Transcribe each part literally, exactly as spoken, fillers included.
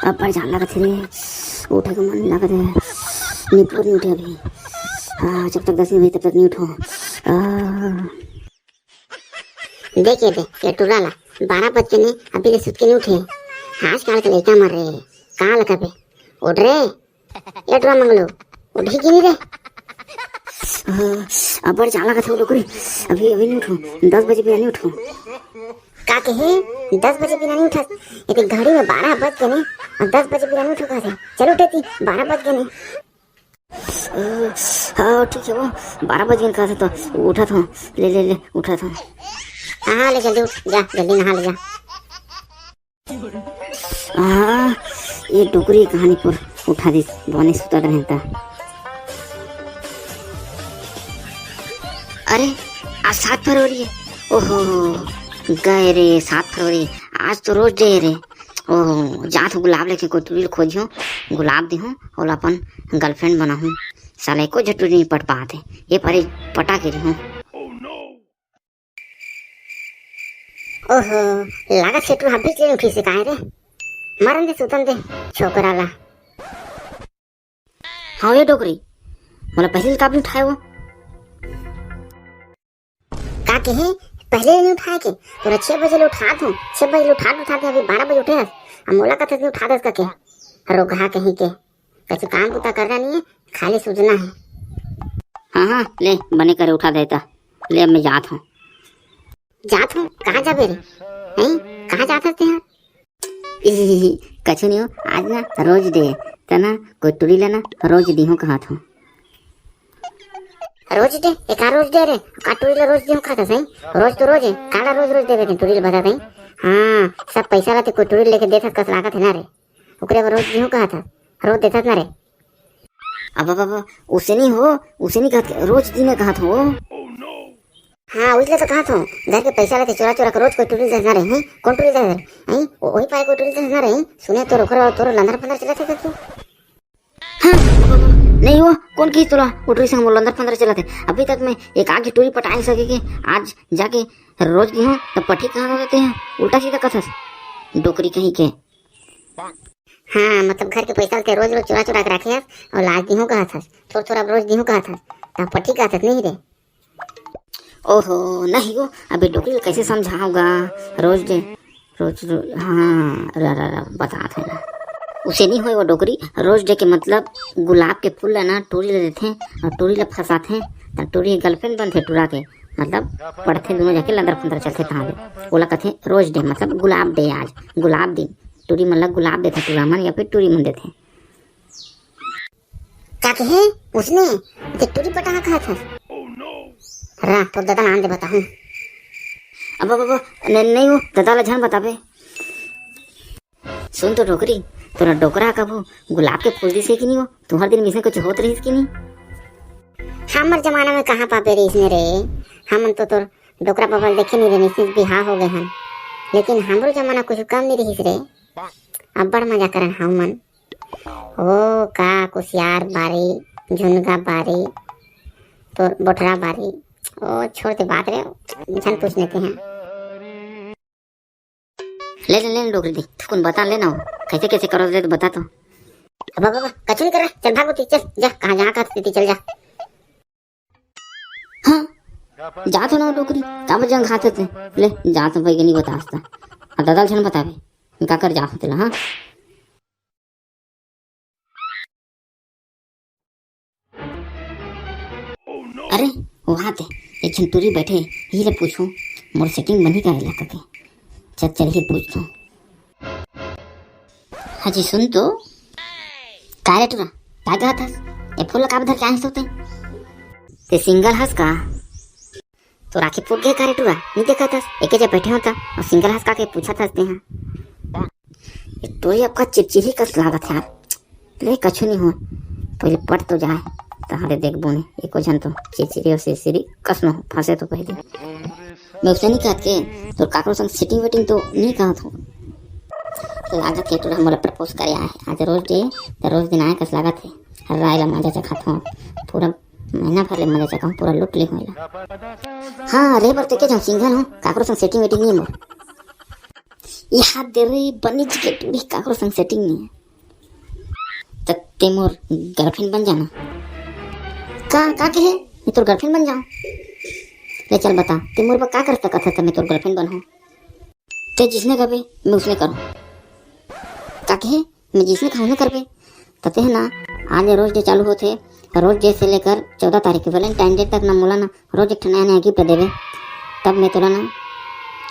अब्बड़ जान लागत हे रे, उठे के मन लागत हे। निपोर नहीं उठे अभी। हाँ, जब तक दस नहीं बजे तब तक नहीं उठो। आ। देख ये दे, ये टुरा ला, बारह बज के ने अभी ले सुत के नहीं उठे। आजकल के लइका मन रे, कहाँ लगा बे? उठ रे, ये टुरा मंगलू, उठी कि नहीं रे? हाँ, अब्बड़ जान लागत हे वो डोकरी, अभी, अभी नहीं उठो, दस बजे बिना नहीं उठो। का कहे? दस बजे बिना नहीं उठा? ये घड़ी में बारह बज के ने, और दस बजे बिना नहीं उठो कहा थे। चल उठे थी, बारह बज के ने। अ, हाँ, ठीक है वो, बारह बज गए कहा था तो उठा था, ले, ले, ले, उठा था। हाँ, हाँ, ले जल्दी उठ, जा, जल्दी नहा ले जा। हाँ, ये डोकरी कहानी पर उठा दी, बने सुतत रहता। अरे, आज सात फरवरी है। ओहो, गए रे सात फरवरी, आज तो रोज डे रे। ओहो, जात हूँ गुलाब लेके कोई टुरी ल खोजियो, गुलाब दिहूँ और अपन गर्लफ्रेंड बनाहूँ। साला एको झटुरी नहीं पट पाते, ये परे पटा के रही हूँ। ओहो, लागत हे टुरा अभी ले उठी से काहे रे? मरन दे, सुतन दे, छोकरा ला। हाँ, ये डोकरी, मोला पहले काबर नहीं उठाए वो? का कहे? पहले नहीं उठाए के? तोरा छह बजे ले उठात हूँ, छह बजे ले उठात, उठात हूँ, अभी बारह बजे उठे हस, अब मोला कथस नहीं उठा दस का के? रोगहा कहीं के। कछु काम बुता करना नहीं है, खाली सूझना है। हाँ, हाँ, ले, बने करे उठा देता। ले, अब मैं जात हूँ। जात हूँ? कहाँ जाबे रे? हैं? कहाँ जात हस तें यार? ई, कछु नहीं हो, आज ना रोज डे, त ना कोई टुरी ला ना रोज दिहूँ कहत हूँ। Rose day? ए का रोज डे रे? का टुरी ला रोज दिहूँ कहत हस, हैं? रोज तो रोज है, काला रोज रोज देबे तें टुरी ला बता दे। हाँ, सब पैसा ला ते कोई टुरी लेके देत हस कस लागत है ना रे। ओकरे बर रोज दिहूँ कहत हस, रोज देथस ना रे। अब, अब, अब, उसे नहीं हो, उसे नहीं कहत, रोज दिन कहत हो। हाँ, उजले तो कहत हो, घर के पैसा लेते चोरा चोरा के रोज कोई टुरी देना रहे, हैं? कौन टुरी देना रहे, हैं? ओ-, वही पाए कोई टुरी देना रहे, सुने तो ओकरो, तोरो लंदर फंदर चलत हे तू। हाँ, अब, अब, अब, नहीं हो, कौन कही तोला, वो टुरी संग मोर लंदर फंदर चलत हे। अभी तक मैं एक आगे टुरी पटाए सके के, आज जाके रोज की हो, तब पटी कहाँ हो जाते हैं, उल्टा सीधा कथस, डोकरी कहीं के। हाँ, मतलब घर के पैसा लेते रोज रोज चुरा चुरा के रखे हस और लाज दिहूँ कहत हस, थोड़ा थोड़ा रोज दिहूँ कहत हस, तब पटी कहत हस नहीं रे। ओहो, नहीं हो, अबे डोकरी ल कैसे समझाओगा? रोज डे, रोज, रोज, हाँ, रा, रा, रा, बतात हूँ ना। उसे नहीं होए वो डोकरी, रोज डे के मतलब गुलाब के फूल ला ना टूरी ला देथे और टूरी ला फंसाथे, त टूरी के गर्लफ्रेंड बनथे टूरा के, मतलब पढ़थे दोनों जाके लंदर फंदर चलथे तहाँ ले। ओला कथे रोज डे, मतलब गुलाब डे आज, गुलाब दिन। टूरी मन ला गुलाब देथे टूरा मन या फिर टूरी मन देथे। का कहे? उसने ते टूरी पटाहा कहत हस? रा, तोर दादा ला आन दे बताहूँ। अब, अब, अब, न-, नहीं हो, दादा ला झन बताबे। सुन तो डोकरी, तोरा डोकरा कभू गुलाब के फूल दिसे कि नहीं हो? तुहर दिन मिसे कुछ होत रहिस कि नहीं? हमर जमाना में कहाँ पाबे रहिस ने रे? हमन तो तोर डोकरा पापा ल देखे नहीं रहे, निश्चित बिहाव हो गए हन। लेकिन हमरो जमाना कुछ कम नहीं रहिस रे। अब्बड़ मजा करन हमन। ओ का कुसियार बारी, झुनगा बारी, तो बोटरा बारी। ओ छोड़ दे बात रे, झन पूछ लेते हैं। ले, ले, ले, डोकरी दी, थुकुन बता ले ना, कैसे, कैसे करो रे, तो बता तो। अब, अब, अब, कछु नहीं कर रहा, चल भाग उठी, चल, जा, कहाँ, जहाँ कहा थी, चल जा। हाँ, जात हो ना डोकरी, का बजन खाते थे? ले, जात हो भाई के नहीं बता सकता। अब दादा झन बतावे, का कर जात होते ला, हाँ? अरे, वहाँ ते एक झन टूरी बैठे, ही ले पूछूं, मोर सेटिंग बनी का इलाका के? चल, चल, ही पूछूं। हाँ जी, सुन तो। का रे टूरा, का कहत हस? ए फूल का धर के आए सोते? ते सिंगल हस का? तो राखी फूट गए का रे टूरा? नहीं देखा था, एके जब बैठे होता और सिंगल हस का के पूछा था तेहा। ये टूरी आपका चिपचिरी कस लागत है यार। ले, कछु नहीं हो, पहले पट तो जाए, तहारे देखबो ने। एको झन तो चिरचिरी और सिरसिरी कस न हो, फंसे तो पहले। मैं उसे नहीं कहत के, तोर काकरो संग सेटिंग वेटिंग तो नहीं कहत हो। लागत है टूरा मोला प्रपोज करे आए है। आज रोज डे, त रोज दिन आए कस लागत है। हर राय ला मजा चखात हूँ, पूरा महीना भर ले मजा चखाहूँ, पूरा लूट ले हूँ एला। हाँ, रहे बर तो के जाऊँ, सिंगल हूँ, काकरो संग सेटिंग वेटिंग नहीं मोर। याद दे रे, बनिच के टूरी, काकरो संग सेटिंग नहीं है। त ते मोर गर्लफ्रेंड बन जाना। का, का कहे? मैं तोर गर्लफ्रेंड बन जाऊं? ले चल बता, ते मोर बर का कर सकत है त मैं तोर गर्लफ्रेंड बनहूं? ते जिसने कहबे, मैं उसने करूं। का कहे? मैं जिसने कहूं ना करबे। त ते ह ना, आज ले रोज डे चालू होथे, रोज डे से लेकर चौदह तारीख के वैलेंटाइन डे तक ना मोला ना रोज एक ठन नया नया गिफ्ट देबे। तब मैं तोला ना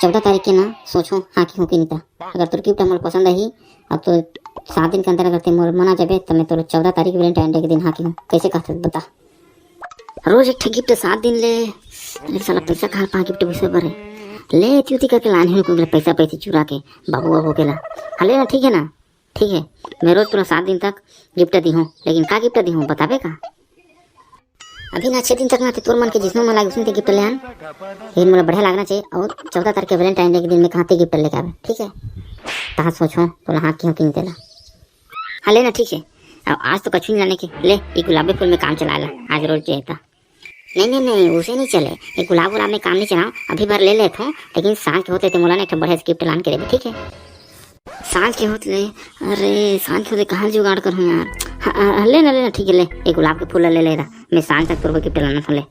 चौदह तारीख के ना सोचहूं हाँ कि हूं कि नहीं। त अगर तोर गिफ्ट मोला पसंद आही, अब तो सात दिन के अंदर अगर ते मोर मन आ जाबे, त मैं तोला चौदह तारीख वैलेंटाइन डे के दिन हाँ कि हूं। कैसे कहत हस बता? रोज एक ठे गिफ्ट सात दिन ले। अरे साला, पैसा कहाँ पा गिफ्ट घुसे बर है? ले एती ओती करके लाने हूँ, पैसा पैसे चुरा के, बाबू बाबू के ला। हाँ, ले ना, ठीक है ना, ठीक है। मैं रोज तोला सात दिन तक गिफ्ट दी हूँ, लेकिन का गिफ्ट दी हूँ बताबे का? अभी ना छह दिन तक ना ते तोर मन के जिसने मन लागे उसने ते गिफ्ट ले आन। लेकिन मोला बढ़िया लागना चाहिए, और चौदह तारीख के वैलेंटाइन डे के दिन मैं कहाँ ते गिफ्ट लेके आवे, ठीक है? तहाँ सोचो तोला हाँ कि हूँ कि नहीं तेला। हाँ, ले ना, ठीक है। अब आज तो कछु नहीं लाने के, ले, ये गुलाबी फूल में काम चला ला, आज रोज जे है ता। नहीं, नहीं, नहीं, उसे नहीं चले, ये गुलाब गुलाब में काम नहीं चलाओ, अभी भर ले लेत हूँ, लेकिन सांझ के होते ते मोला ना एक ठो बढ़िया से गिफ्ट लान के देबे, ठीक है? सांझ के होत ले, अरे, सांझ के होते कहाँ जुगाड़ करहूँ यार? हाँ, हाँ, हाँ, ले ना, ले ना, ठीक है, ले, ये गुलाब के फूल ले, ले रहा, मैं सांझ तक तोर गिफ्ट लाना था, ले।